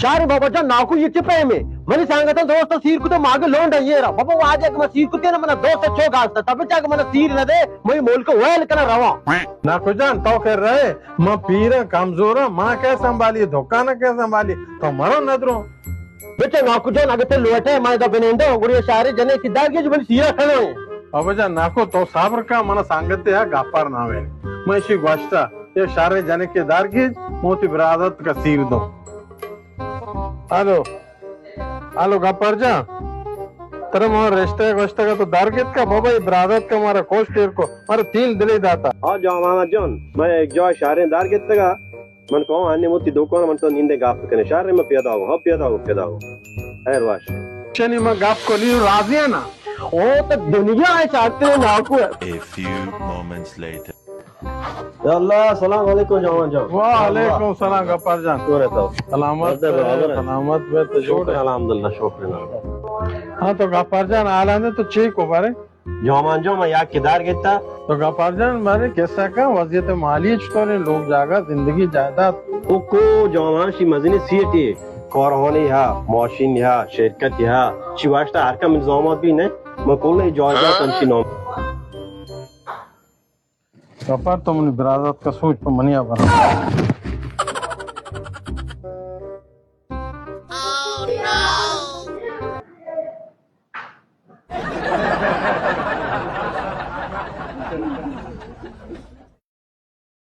چارے بابا جان، ناکو یہ چی پیم ہے؟ منی سنگتاں دوست سیر کتے ماگے لونڈ یہ را۔ بابا واجہ کہ من سیر کتے نا، من دوست چو گاستا۔ تب چا کہ من سیر نہ دے، مئی ملک ویل کنا رواں۔ ناکو جان، تو کہ رہے، من پیراں، کمزوراں، ما کئے سنبھالی، دکان کئے سنبھالی، تو مرو ندرو۔ بچے ناکو جان، اگہ تے لوٹے، ما ادا بنندو، گڑی شہر جنے کی دار گیج بل سیرا کھنو۔ بابا جان، ناکو تو صبر کا، من سنگتے ہے، گپار نامے۔ من اشی گوشتا، یہ شہر جنے کی دار گیج، موتی برادت کا سیر دو۔ الو، الو گپار جان، ترا ما رشتہ گوشتگا تو در گت کا؟ بابا، یہ برادت کا مارا کوش پیر کو، مارا تیل دلی داتا۔ ہاں جان محمد جان، من ایک جا شہریں در گتگا، من کہوں ہنی موتی دکان من تو نیندے گپ کنے۔ شہر میں پیدا ہو، ہاں پیدا ہو، پیدا ہو۔ خیر واش۔ چنی من گپ کو لیو راضی ہے نا؟ او تو دنیا ہے چاہتے ہو ناکو ہے۔ A few moments later. یا اللہ، السلام علیکم جوان جان۔ وعلیکم السلام گپار جان۔ تو رہتا ہو؟ سلامت برابر ہے، برابر ہے۔ سلامت بے تو جوڑ شکر ہے۔ الحمدللہ، شکر الحمدللہ۔ ہاں تو گپار جان، حال آنے تو چی کو بارے؟ جوان جان، میں یک کدار گتا۔ تو گپار جان، بارے کیسا کا وضعیت مالی چطور ہے؟ لوگ جاگا زندگی جائیداد؟ او کو جوان شی مزنی سیٹی، کارخانے ہا، ماشین ہا، شرکت ہا، چی واشتا ہر کم الزامات بھی نہیں۔ میں کل جائیداد ہمشی نام۔ گپار تو منی برادت کا سوچ پہ منی آ برا۔